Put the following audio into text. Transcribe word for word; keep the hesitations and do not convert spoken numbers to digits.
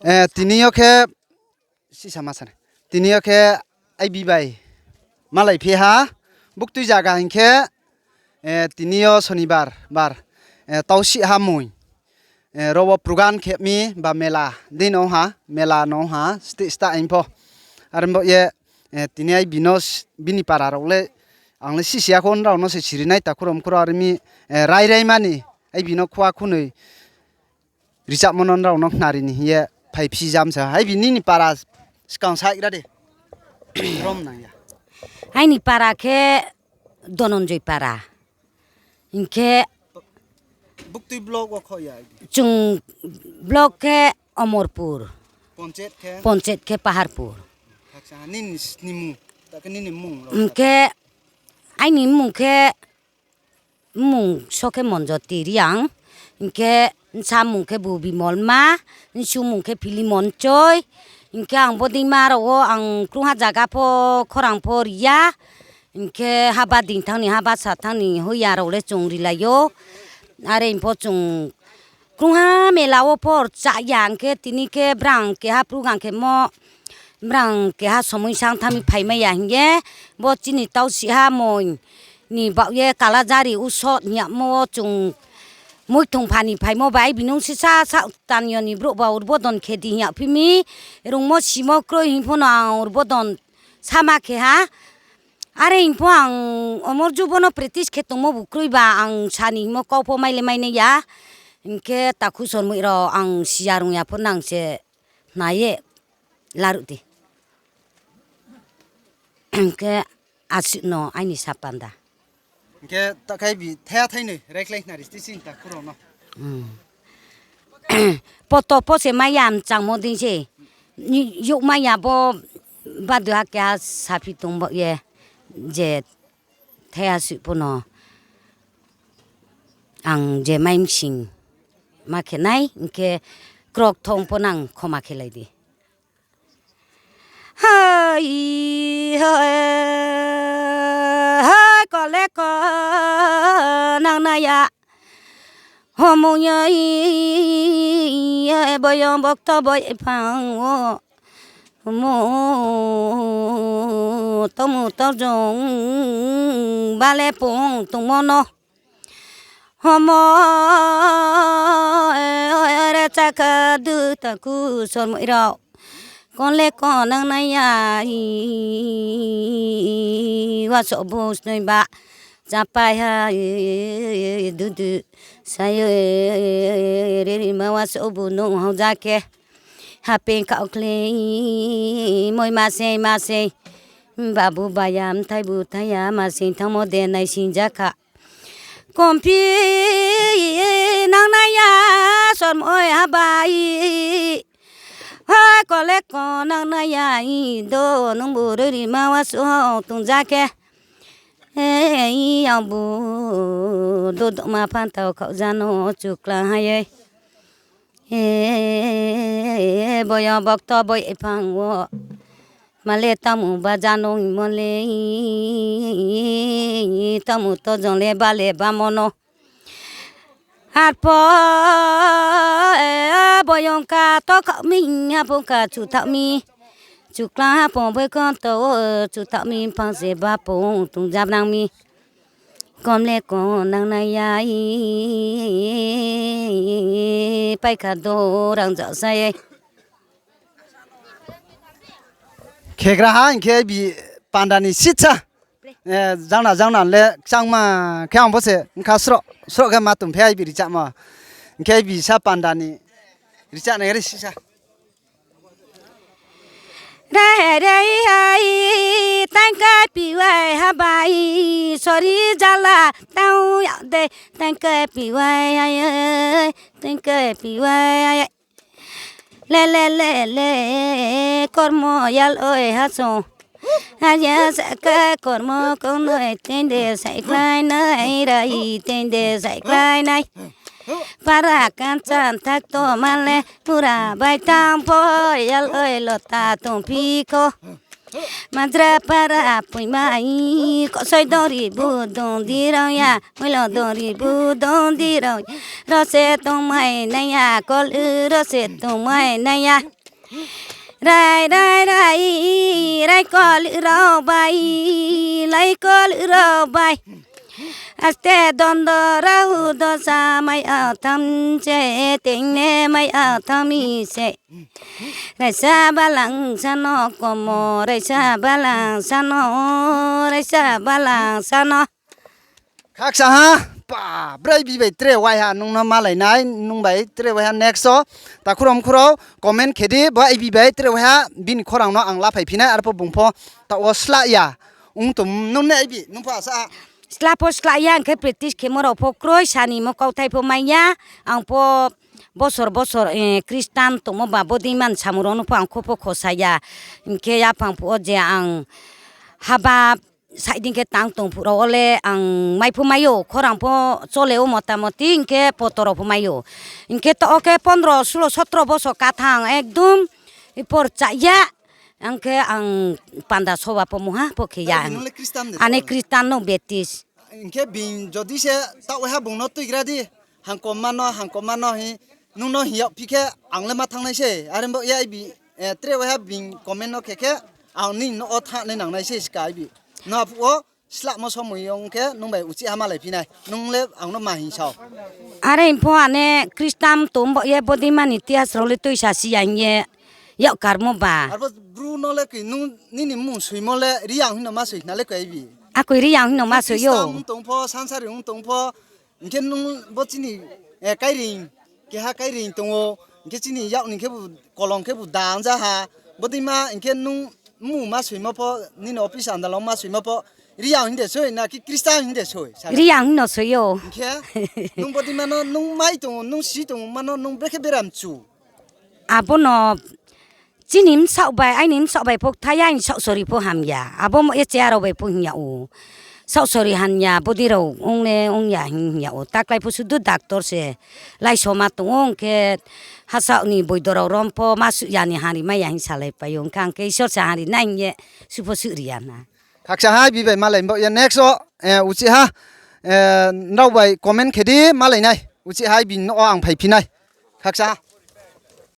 Eh, tini yo khe, sisa ma sa nai. Tini yo khe aibi bai malai phi ha, buktui zaga hing khe, eh, tini yo sonibar bar, eh, tausih ha mui. Eh, ro wo program khe mi ba mela dei no ha, mela no ha, steh stah hing pho. Are bo ye, eh, tini aibi no s-, bini para rao le, ang le sisi ya kho, nrao no se siri nai takhu rao mkhu rao are mi, eh, rai rai mani, aibi no khua khunoi richahmo no nrao no khnari ni hing ye phai phi jam sa. Aibi nini para skang sa igra de. Rom nang ya. Aini para khe Dononjoi para. Hing khe Buktui block wo kho ya. Chung block khe Omorpur. Ponchet khe? Ponchet khe Paharpur. Acha, nini s-, ni mung, ta khe nini mung rao. Hing khe aini mmung khe, mmung so khe Monjoti Reang, hing khe nsa mung khe bu Bimolma, nsu mung khe Philimonchoi, hing khe ang bodei ma rao wo ang krungha zaga pho khorang pho ri ya, hing khe haba ding thanng ni, haba sa thanng ni hoih ya rao le chung rilai ou. Are hing pho chung krungha mela wo pho rcha ya, hing khe tini khe brang keha program khemo, brang keha somoi sang thanng mi phaimai ya hing ye, bo chini tausih ha mui ni baoh ye Kalajari usot hing yamo wo chung muithung pha ni phaimo bai binung sisa sa tani yo ni brouh ba urbodon khe di hing yagphi mi, rungmo simo kroi hing pho no ang urbodon sama khe ha. Are hing pho ang omor jubo no practice khe tongmo bu kroi ba ang sa ni hingmo kau pho mai le mai nai ya. Hing khe takhu sormoih rao ang siya rung ya pho nang se khna ye laruh di. Hing khe asuh no aini sa panda. Hing khe ta khe bi thaiha thainoi raikhlai khnari sti sini takhu rao no. Poto pho se mai ya mchangmo dei se. Youhmai ya bo badu ha keha saphi tong baoh ye je thaiha suh pho no ang je mai msing ma khe nai, hing khe krok thong pho nang khoma khelai di. Hai, hai, kole ko nang nai ya. Homo ya, boyong bokto boi phang wo. Homo, tomu tojong bale pung tongmo no. Homo, re chakha du takhu sormoih rao. Kon le kon nang nai ya, wasoh bu snoi ba. Chapai ha, dudu. Sayo, rerima wasoh bu nung hao ja khe. Hapeng khaoh khlei, moi masei masei. Babu baya, mthai bu thai ya, masei thanngmo de naising ja kha. Komphi nang nai ya, sormoi habai. Hai kole ko nang nai ya, do nungbu rerima wasoh hao tong ja khe. Hei, ang bu dodoma phantao khaoh ja no chuklang ha ye. Boyong bokto boi phang wo. Male tamu ba ja no hingmo le. Tamu tojong le bale bamo no. Arphuh, boyong ka to khaoh mi, haphung ka chu thaoh mi. Chuklang haphung boi khonto wo chu thaoh mi, phang se ba pung tong ja nang mi. Kom le kom nang nai ya, paikha do rang ja sa ye. Khegraha hing khe bi panda ni sitsa. Jangna jangna le kchangma khe ang bo se bkha sroh sroh khe ma tong phi ai bi richahmo. Hing khe bi sa panda ni richah nai ri sisa. Re re hai, tangkai piwai habai, sori jala tau ya de, tangkai piwai hai, tangkai piwai hai. Le le le le, kormo yal oi haso. Haya saka kormo kongnoi tende saikhlai nai rai, tende saikhlai nai. Para kanchan thak to male, pura bai thang pho yal oi lota tongphi kho. Majra para poimai, kosoi dongri bu dongdi rao ya, moilo dongri bu dongdi rao ya. Rose tongmai nai ya, kol rose tongmai nai ya. Rai, rai, rai, rai kol rao bai, lai kol rao bai. Aste dondo rahu dosa mai atham se, tingne mai atham se. Raisa balang sano komo, raisa balang sano, raisa balang sano. Khaksa ha, pa, brai bi bai tre waiha nung no malai nai, nung bai tre waiha next o. Takhu rao mkhu rao comment khe di, bo ibi bai tre waiha bini khorang no ang laphaiphi nai, arpho bung pho taoh wo slah ya. Ong tong nung ne ibi, nung pho asa ha. Slah pho slah ya, hing khe practice khemo rao pho kroi sanimo kauthai pho mai ya. Ang pho bosor bosor, eh, Christian tongmo ba bodei man samung rao no pho ang kho pho khosa ya. Hing khe yaphang phuh wo je ang haba side hing khe tang tong phuh rao wo le ang mai pho mai ou, khorang pho chole ou motamoti, hing khe poto rao pho mai ou. Hing khe taoh wo khe pondro, sulo, sotro bosor kathang ekdom ipor cha ya. Ang khe ang panda soba pho mungha pho khe ya. Ane Christian no Baptist. Hing khe bini jodi se taoh waiha bung no tuigra di, hangkomma no, hangkomma no hi, nung no hing yagphi khe ang le ma thanng nai se, are bo ya ibi, eh, tre waiha bini comment no khe khe, ang nini no o thanng nai nang nai se ska ibi. No aphuh wo slahmo somoi ong khe nung bai uchih ha malaiphi nai, nung le ang no ma hing sao. Are hing pho ane Christian tong bo ye bodei mani itihas rao le tuisa si ya hing ye yak karmo ba. Arbo Bru no le koi nung nini mmung soimo le Reang hing no ma soi khna le koi ibi. Akoi Reang hing no ma soi ou. Christian ong tong pho, sansari ong tong pho, hing khe nung bo chini, eh, Kairing, keha Kairing tong ou, hing khe chini yak ni khebu kolong khebu da ong ja ha, bodei ma hing khe nung mmung ma soimo pho, nini office andal wo ma soimo pho, Reang hing de soi, na khe Christian hing de soi, sa Reang hing no soi ou. Hing khe nung bodei ma no, nung mai tong ou, nung si tong ou, ma no nung brekhe bera mchu. Abo no chini bsaoh bai, aini bsaoh bai pho kthai ya, aini saohsori pho hamya. Abo mo ye cheya rao bai pho hing yag ou. Saohsori hamya, bodei rao ong le ong ya hing hing yag ou. Taklái pho sudu doctor se laisoma tong ou, ong khe hasaoh ni boido rao rom pho ma suh ya ni hari mai ya hing salaipai ou. Ong khe ang khe Isor se hari nai hing ye suh pho suh ri ya na. Khaksa ha, ibi bai malai bo ye next o, eh, uchih ha, eh, nrao bai comment khe di malai nai. Uchih ha ibi no o ang phaiphi nai. Khaksa ha.